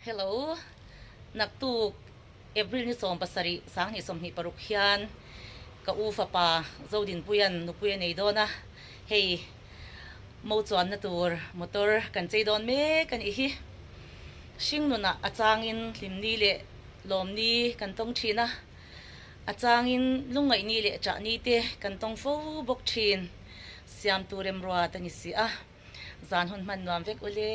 Hello, naktuk April ni 17 2026 hian ka u fapa Zodinpuia'n nupui a nei dawn a, hei mo chuanna tur motor kan chei dawn mek a nih hi. Hring nunah a changin hlimni leh lawmni kan tawng thin a, a changin lungngaihni leh chahni te kan tawng fo bawk thin. Siamtu remruat a ni si a, zan hun hman nuam vek ule.